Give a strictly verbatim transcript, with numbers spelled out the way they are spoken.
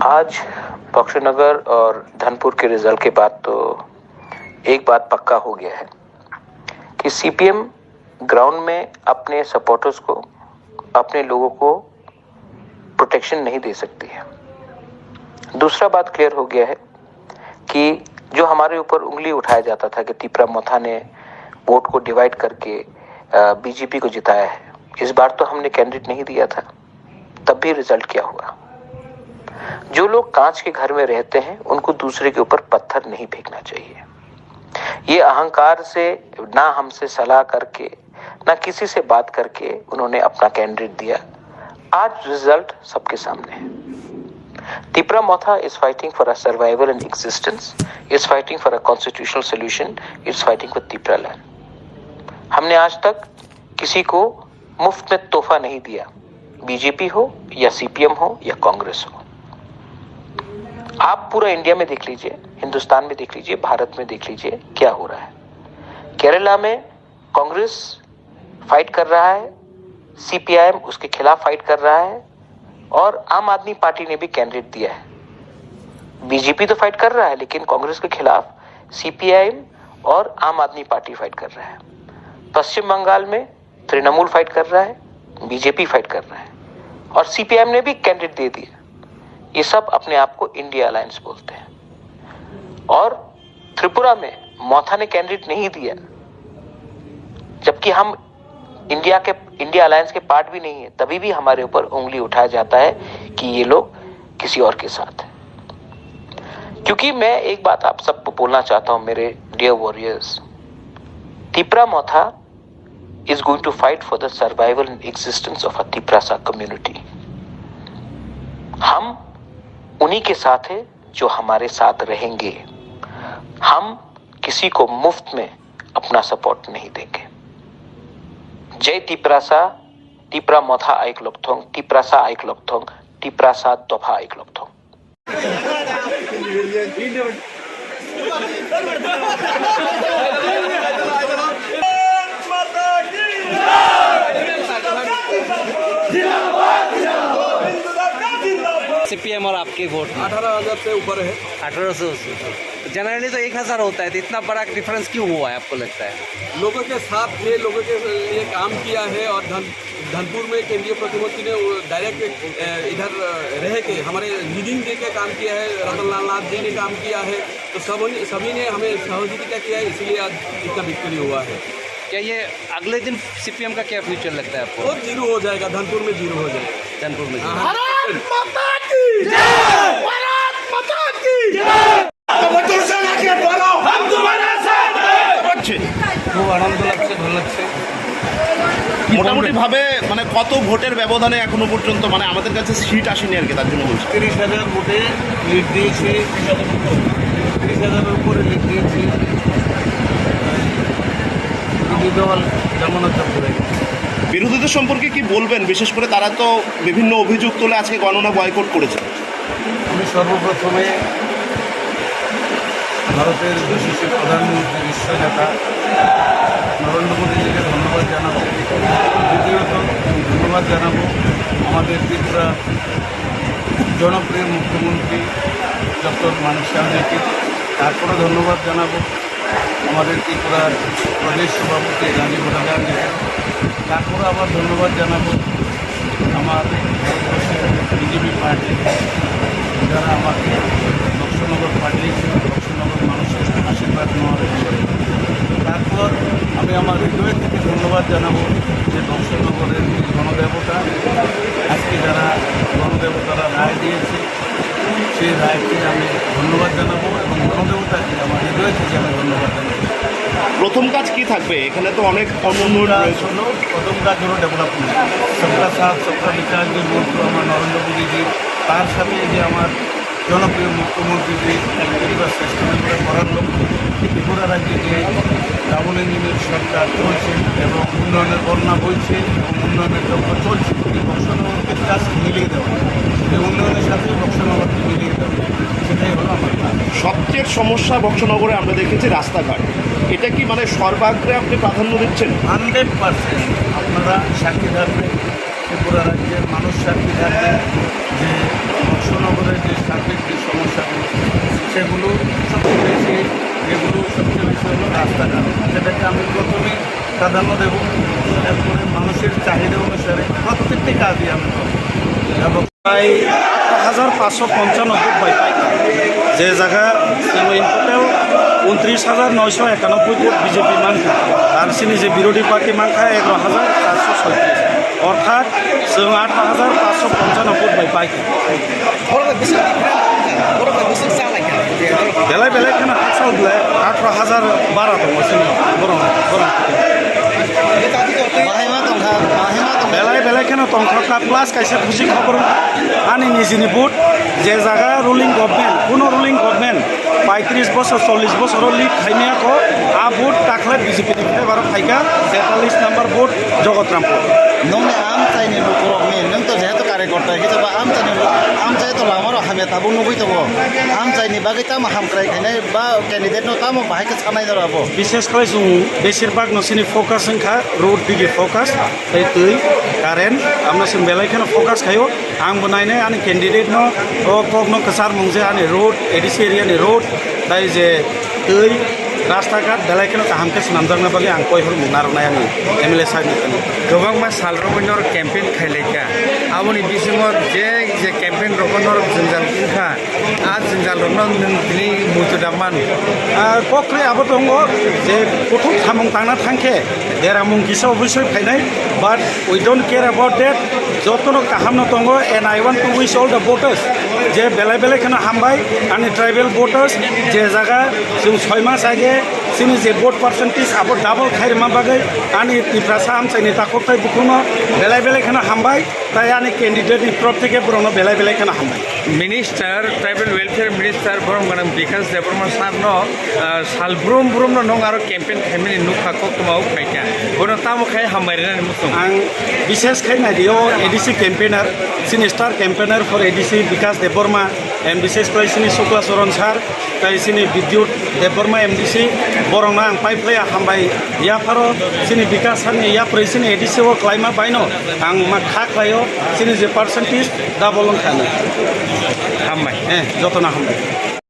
आज बख्शीनगर और धनपुर के रिजल्ट के बाद तो एक बात पक्का हो गया है कि सीपीएम ग्राउंड में अपने सपोर्टर्स को, अपने लोगों को प्रोटेक्शन नहीं दे सकती है। दूसरा बात क्लियर हो गया है कि जो हमारे ऊपर उंगली उठाया जाता था कि तिपरा मोथा ने वोट को डिवाइड करके बीजेपी को जिताया है, इस बार तो हमने कैंडिडेट नहीं दिया था, तब भी रिजल्ट क्या हुआ? जो लोग कांच के घर में रहते हैं, उनको दूसरे के ऊपर पत्थर नहीं फेंकना चाहिए। ये अहंकार से, ना हमसे सलाह करके, ना किसी से बात करके उन्होंने अपना कैंडिडेट दिया। आज रिजल्ट सबके सामने है। Tipra Motha is fighting for a survival and existence, is fighting for a constitutional solution, is fighting for Tipra land. हमने आज तक किसी को मुफ्त में तोहफा नहीं दिया, बीजेपी हो या सीपीएम हो या कांग्रेस हो। आप पूरा इंडिया में देख लीजिए, हिंदुस्तान में देख लीजिए, भारत में देख लीजिए, क्या हो रहा है। केरला में कांग्रेस फाइट कर रहा है, सीपीआईएम उसके खिलाफ फाइट कर रहा है और आम आदमी पार्टी ने भी कैंडिडेट दिया है। बीजेपी तो फाइट कर रहा है, लेकिन कांग्रेस के खिलाफ सीपीआईएम और आम आदमी पार्टी फाइट कर रहा है। पश्चिम बंगाल में तृणमूल फाइट कर रहा है, बीजेपी फाइट कर रहा है और सीपीआईएम ने भी कैंडिडेट दे दिया। ये सब अपने आप को इंडिया अलायंस बोलते हैं। और त्रिपुरा में मोथा ने कैंडिडेट नहीं दिया, जबकि हम इंडिया के, इंडिया अलायंस के पार्ट भी नहीं है, तभी भी हमारे ऊपर उंगली उठाया जाता है कि ये लोग किसी और के साथ हैं। क्योंकि मैं एक बात आप सबको बोलना चाहता हूं, मेरे dear warriors, Tipra Motha is going to fight for the survival and existence of a Tiprasa community. हम उन्हीं के साथ हैं जो हमारे साथ रहेंगे। हम किसी को मुफ्त में अपना सपोर्ट नहीं देंगे। जय तिपरासा, तिपरा मोथा आइक लोकथोंग, तिपरासा आइक लोकथोंग, तिपरासा दोफा आइक लोकथोंग। सीपीएम और आपके वोट में? अठारह हज़ार से ऊपर है। अठारह सौ से ऊपर। जनरली तो एक हज़ार होता है, तो इतना बड़ा डिफरेंस क्यों हुआ है, आपको लगता है? लोगों के साथ थे, लोगों के लिए काम किया है और धन धनपुर में केंद्रीय प्रतिमंत्री ने वो डायरेक्ट, अ, इधर, अ, रह के हमारे नितिन जी के काम किया है, रतन लाल नाथ जी ने काम किया है, तो सब, सभी ने हमें सहयोगिता किया है, इसीलिए आज इतना विक्ट्री हुआ है। क्या ये अगले दिन सीपीएम का क्या फ्यूचर लगता है आपको? वो जीरो हो जाएगा, धनपुर में जीरो हो जाएगा। धनपुर में जीरो। हाँ। भारत माता की जय! भारत माता की जय! খুব আনন্দ লাগছে, ভালো লাগছে। মোটামুটি ভাবে মানে কত ভোটের ব্যবধানে এখনো পর্যন্ত, মানে, আমাদের কাছে সিট আসেনি আর কি, তার জন্য বলছি। তিরিশ হাজার ভোটে লিড দিয়েছি, তিরিশ হাজারের উপরে লিড দিয়েছি। বিরোধী দল জামানত করে। বিরোধীদের সম্পর্কে কি বলবেন? বিশেষ করে তারা তো বিভিন্ন অভিযোগ তুলে আজকে গণনা বয়কট করেছে। আমি সর্বপ্রথমে ভারতের যশস্বী প্রধানমন্ত্রী, বিশ্ব নেতা নরেন্দ্র মোদীজিকে ধন্যবাদ জানাবো। দ্বিতীয়ত ধন্যবাদ জানাবো আমাদের ত্রিপুরা জনপ্রিয় মুখ্যমন্ত্রী ডক্টর মানিক সাহাজিকে। তারপরে ধন্যবাদ জানাবো আমাদের ত্রিপুরার প্রদেশ সভাপতি রাজীব ভট্টাচার্যকে। তারপরে আবার ধন্যবাদ জানাবো আমার ভারতবর্ষের বিজেপি পার্টি, যারা আমাকে বক্সনগর পাঠিয়েছে, বক্সনগর মানুষের আশীর্বাদ নেওয়ার বিষয়ে। তারপর আমি আমার হৃদয় থেকে ধন্যবাদ জানাবো যে বক্সনগরের এই গণদেবতা, আজকে যারা গণদেবতারা রায় দিয়েছে, সেই রায়কে আমি ধন্যবাদ জানাবো এবং গণদেবতাকে আমার হৃদয় থেকে আমি ধন্যবাদ জানাবো। প্রথম কাজ কি থাকবে? এখানে তো অনেক অনুন্নয়ন প্রথম কাজ রয়েছে। হলো, প্রথম কাজ হলো ডেভেলপমেন্ট। সবকা সাথ, সবকা বিকাশ যে মন্ত্র আমার নরেন্দ্র মোদীজি, তার সাথে যে আমার জনপ্রিয় মুখ্যমন্ত্রী যে একত্রিশ বা শ্রেষ্ঠ ত্রিপুরা করার লক্ষ্যে ত্রিপুরা রাজ্যে যে ডাবল ইঞ্জিনের সরকার চলছে এবং উন্নয়নের বন্যা বইছে এবং উন্নয়নের লক্ষ্য চলছে, এই বক্সনগরকে জাস্ট মিলিয়ে দেওয়া, এই উন্নয়নের সাথে বক্সনগরকে মিলিয়ে দেওয়া, সেটাই হলো আমার কাজ। সবচেয়ে সমস্যা বক্সনগরে আমরা দেখেছি রাস্তাঘাট, এটা কি মানে সর্বাগ্রে আপনি প্রাধান্য দিচ্ছেন? Hundred percent. আপনারা সাক্ষী থাকবেন, ত্রিপুরা রাজ্যের মানুষ সাক্ষী থাকবে যে বক্সনগরের যে সেগুলো সবচেয়ে বেশি, এগুলো সবচেয়ে বেশি হলো রাস্তাঘাট, যেটাকে আমি প্রথমে প্রাধান্য দেব। এরপরে মানুষের চাহিদা অনুসারে প্রত্যেকটি কাজই আমি করব এবং প্রায় আঠারো হাজার পাঁচশো পঞ্চান্ন ভোট পাই, পাই। যে জায়গা, in total ঊনত্রিশ হাজার নয়শো একানব্বই ভোট বিজেপি মানছে, আর চিনি যে বিরোধী পার্টি মানছে এগারো হাজার চারশো ছয়ত্রিশ, অর্থাৎ जों আঠারো হাজার পাঁচশো পঞ্চান্ন ভোট পাই, পাই। Borok bai bwswk, borok bai bwswk cha lai kha. Belai belai kheno hakchal belai atharo hazar bara tongo chini borok, borok. Bahai ma tongkha, bahai ma tongkha. Belai belai kheno tongkha, plus kaisa khusi khobor wngkha. Ani nijini vote, je jaga ruling government, kuno ruling government paitris bosor, chollish bosor o lead khaimaya kho, a vote takhlai B J P ni favour o phaikha, tetallish number vote, Jogotrampur. Nongni amchaini lukurokni, nwng to jehetu karyakarta, hwnkhe ba amchaini lu-, amchai to lamarok hamya tabuk nugwi tongo. Amchaini bagwi tamo hamkrai khainai ba candidate no tamo bahai khe sanai norok abo. Bishes khlai chwng besir bak no chini focus wngkha road digi focus, tei twi, current, amno chwng belai kheno focus khaio. Ang bo nainai ani candidate no, o kok no kwchar mung je ani road, A D C area ni road, tai je twi, rasta ghat belai kheno kaham khe swnamjakna bagwi ang koi hor mung narwknai ani M L A sahib ni thani. Kwbangma sal rogwi norok campaign khailai kha. Aboni bisingo je je campaign rogo norok jwngjal wngkha, a jwngjal rokno nwng tini muitu da man. Ah, kok kre abo tongo je kuthuk samung tangna thangkhe deramung kisa obosoi phainai, but we don't care about that. Jotono kaham no tongo, and I want to wish all the voters je belai belai kheno hambai, ani tribal voters, je jaga chwng soi mas age chini je vote percentage abo double khairima bagwi ani Tiprasa amchaini takhuk tai bukhukno belai belai kheno hambai, tai ani candidate ni prop theke borokno belai belai kheno hambai. Minister, Tribal Welfare Minister, borom gwnang Bikash Debbarma sir no, ah, sal brum brum no nwng aro campaign khaimani nukha, koktwma o phaikha. Bono tamo khai hambai rwnani muchung? Ang bishes khai naidi o A D C campaigner, chini star campaigner for A D C Bikash Debbarma, and bishes khai chini Shukla Charan sir, tai chini Bidyut Debbarma M D C, borokno ang pai phlai hambai yapharo chini Bikash sir ni yaphrwi chini A D C o khlaima baino ang ma kha khlaio, chini je percentage double wngkha no. Hambai. Eh, jotono hambai.